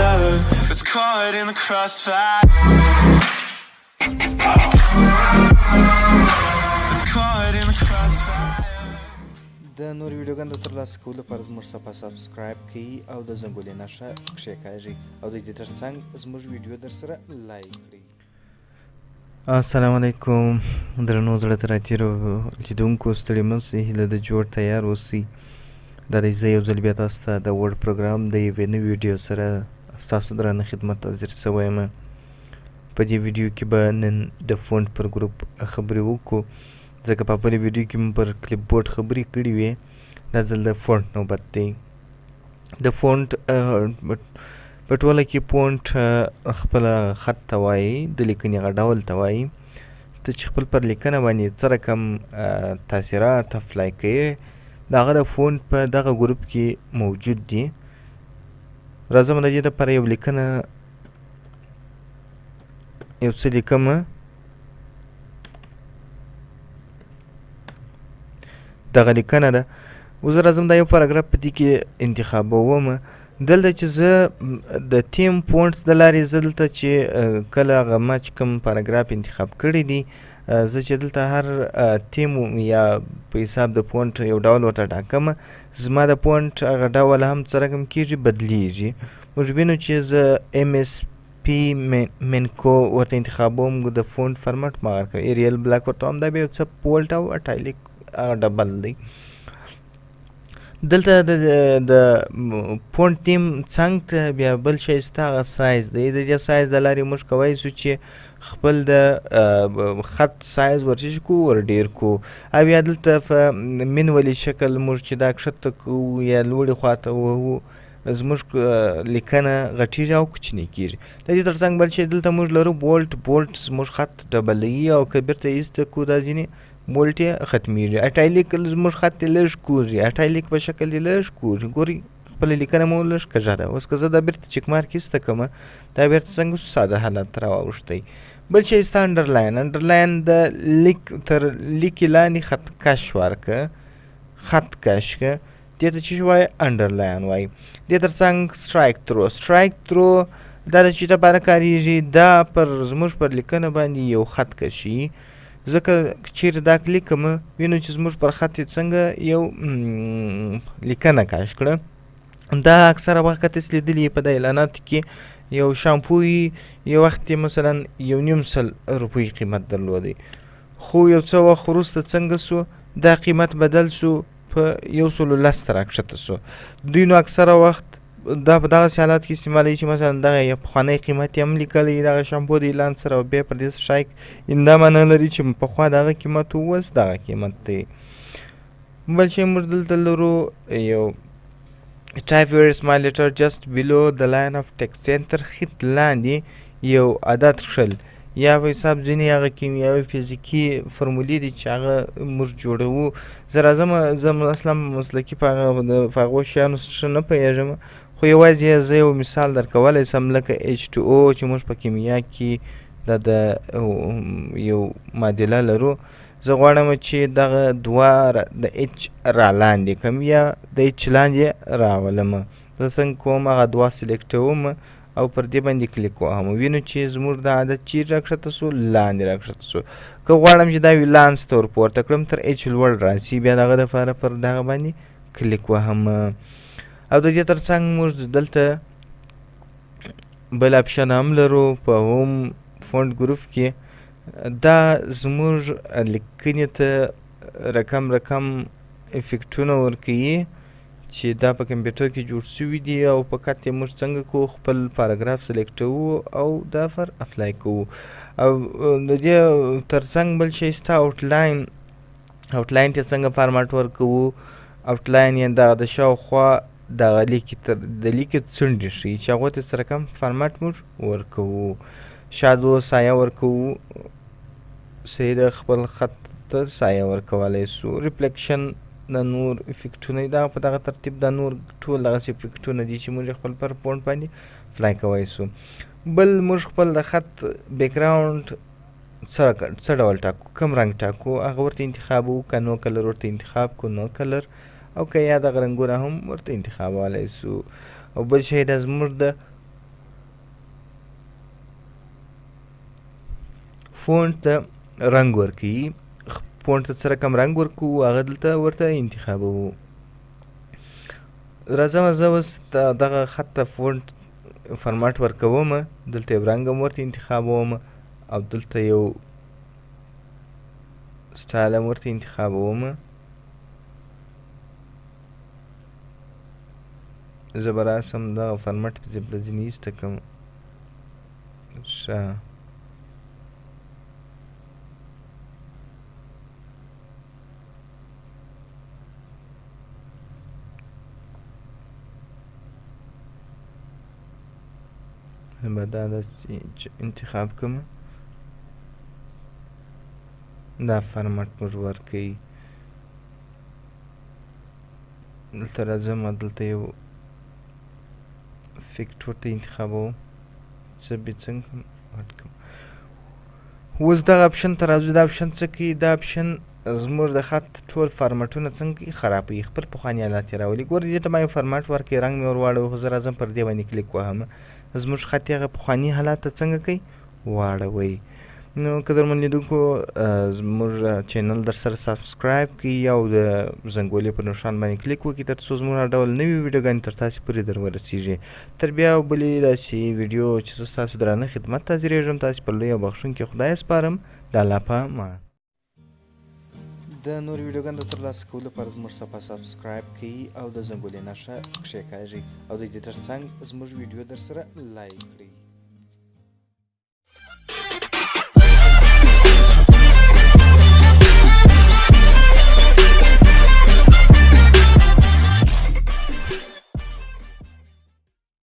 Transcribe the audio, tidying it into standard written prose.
brother that's caught in the crossfire. That's caught in the crossfire. د نورو ویډیوګانو د ترلاسه کولو لپاره زموږ صفحه subscribe کړئ او د زنګولې نښه کښېکاږئ او د دې ترڅنګ زموږ ویډیو در سره like کړئ. السلام علیکم درنو زړه ته راتېرو لیدونکو، ستړي مه سئ، هیله ده جوړ تیار اوسئ. دا دی زه یو ځل بیا تاسو ته د Word پروګرام د یوې نوې ویډیو سره ستاسو درانه خدمت ته حاضر شوی یم. په دې ویډیو کې به نن د font پر ګروپ خبرې وکړو، ځکه په بلې ویډیو کې مو پر clipboard خبرې کړې وې. دا ځل د font نوبت دی. د font په ټوله کې font خپله خط ته وایي، د لیکنې هغه ډول ته وایي ته چې خپل پر لیکنه باندې څه رقم تاثیرات apply کوي، د هغه د font په دغه ګروپ کې موجود دي. راځم د دې لپاره یو لیکنه یو څه لیکم. دغه لیکنه ده. اوس زه راځم دا یو پاراګراف په دې کې انتخابوم. دلته چې زه د theme fonts د لارې زه دلته چې کله هغه ما چې کوم پاراګراف انتخاب کړی دی، زه چې دلته هر تیم یا په حساب د font یو ډول ورته ټاکم، زما د font هغه ډول هم څه رقم کېږي، بدلیږي. موږ وینو چې زه MSP Menko ورته انتخابوم، د font format ما ورکړ، Arial Black ورته هم دا بیا یو څه bold او italic هغه double دی. دلته د font theme څنګ ته بیا بل شی سته، هغه سایز دی. د دې سایز د لارې موږ کوی سو چې خپل د خط سایز ورچې کو ور ډېر کو، او یا دلته په manually شکل موږ چې دا کښته کوو یا لوړې خواته وهو، زموږ لیکنه غټیږي او کوچنۍ کیږي. د دې ترڅنګ بل شی دلته موږ لرو bold. Bold زموږ خط ډبلوي او که بیرته ایسته کو دا ځینې bold یې ختمیږي. Italic زموږ خط یې لږ کوږي، italic په شکل یې لږ کوږي. ګورئ خپله لیکنه مو لږ کږه ده. اوس که زه دا بیرته check mark ایسته کړم، دا بیرته څنګه ساده حالت ته راواوښتی. بل شی سته underline. Underline د لیک تر لیکې لاندې خط کش ورکه، خط کش که، دې ته چې وایي underline وایي. دې تر څنګ strikethrough. Strikethrough دا د چي لپاره کارېږي؟ دا پر زموږ پر لیکنه باندې یو خط کشي. ځکه که چیرې دا کلیک کړم، وینو چې زموږ پر خط یې څنګه یو لیکنه کش کړه. دا اکثره وخت که تاسې لیدلي په دا اعلاناتو کې یو شامپو یو وخت یې مثلا 1.5 لک روپۍ قیمت درلودی، خو یو څه وخت وروسته څنګه سو دا قیمت بدل سو، په 110 ته راکښته سو. دوی نو اکثره وخت دا په دغسې حالات کې استعمالوي چې مثلا دغه یو پخوانی قیمت یې هم لیکلی دغه شامپو د اعلان سره، او بیا پر دې strike دا معنا لري چې پخوا دغه قیمت و، اوس دغه قیمت دی. بل شی موږ دلته لرو یو type very small letter just below the line of text، یعنې تر خط لاندې یو عدد کښل، یا په حساب ځینې هغه کیمیاوي فزیکي فرمولې دي چې هغه موږ جوړوو. زه راځم، زه اصلا مسلکي په هغو شیانو ښه نه پوهېږم، خو یوازې زه یو مثال درکولی سم، لکه H2O چې موږ په کیمیا کې دا د یو معادله لرو. زه غواړم چې دغه دوه د H را لاندې کړم یا د H لاندې راولم. زه څنګه کوم؟ هغه دوه سلیکټوم او پر دې باندې کلیک وهم، وینو چې زموږ دا عدد چیرې راکښته سو، لاندې راکښته سو. که غواړم چې دا ولانس ته ورپورته کړم، تر H لوړ راسي، بیا دغه دپاره پر دغه باندې کلیک وهم. او د دې ترڅنګ موږ دلته بل option هم لرو په home font group کې. دا زموږ لیکنې ته رقم رقم افکټونه ورکوي چې دا په کمپیوټر کې جوړ شوي دي، او فقط یې موږ څنګه کوو، خپل پاراګراف سلیکټوو او دا پر apply کوو. او د دې ترڅنګ بل شی سته outline. Outline ته څنګه فارمټ ورکوو؟ Outline یې دغه د شاوخوا دغه لیکې تر د لیکې څنډې ښیي چې هغو ته څه رقم فارمټ موږ ورکوو. Shadow سایه ورکوو، صحیح ده، خپل خط ته سایه ورکولی سو. Reflection د نور افکټونه دا په دغه ترتیب دا نور ټول دغسې افکټونه دي چې موږ خپل پر font باندې apply کوی سو. بل موږ خپل د خط background څه ډول ټاکو، کوم رنګ ټاکو، هغه ورته انتخابوو. که no color ورته انتخاب کو، no color، او که یا دغه رنګونه هم ورته انتخابولی سو. او بل شی دا زموږ د فونټ ته رنګ ورکوي. فونټ ته څه رقم رنګ ورکوو هغه دلته ورته انتخابوو. راځم زه اوس دغه خط ته فونټ فرماټ ورکوم، دلته یو رنګ هم ورته انتخابوم او دلته یو سټایل هم ورته انتخابوم. زه به راسم دغه فرمټ پسې به ځینې ایسته کړم. ښه به دا داسې انتخاب کړم، دا فرمټ موږ ورکوي. دلته راځم، دلته یو افیکټ ورته انتخابوم، څه به څنګه ورکړم. اوس دغه اپشن ته راځو. دا اپشن څه کوي؟ دا اپشن زموږ د خط ټول فارمټونه څنګه خرابوي، خپل پخواني حالت یې راولي. ګوره دې ته ما یو فارمټ ورکړی، رنګ مې ور واړوه، خو زه راځم پر دې باندې کلیک وهم، زموږ خط یې هغه پخواني حالت ته څنګه کوي واړوي. نو قدرمن لیدونکو، زموږ چینل در سره سبسکرایب کړئ او د زنګولې پر نښان باندې کلیک وکړئ تر څو زموږ هر ډول نوي ویډیوګانې تر تاسې پورې در ورسیږي. تر بیا بلې داسې ویډیو چې زه ستاسو درانه خدمت ته حاضرېږم، تاسې پر لوی او بخښونکي خدای سپارم. د الله په امان. د نورو ویډیوګانو د ترلاسه کولو لپاره زموږ صفحه سبسکرایب کړئ او د زنګولې نښه کښېکاږئ او د دې ترڅنګ زموږ ویډیو در سره لایک کړئ.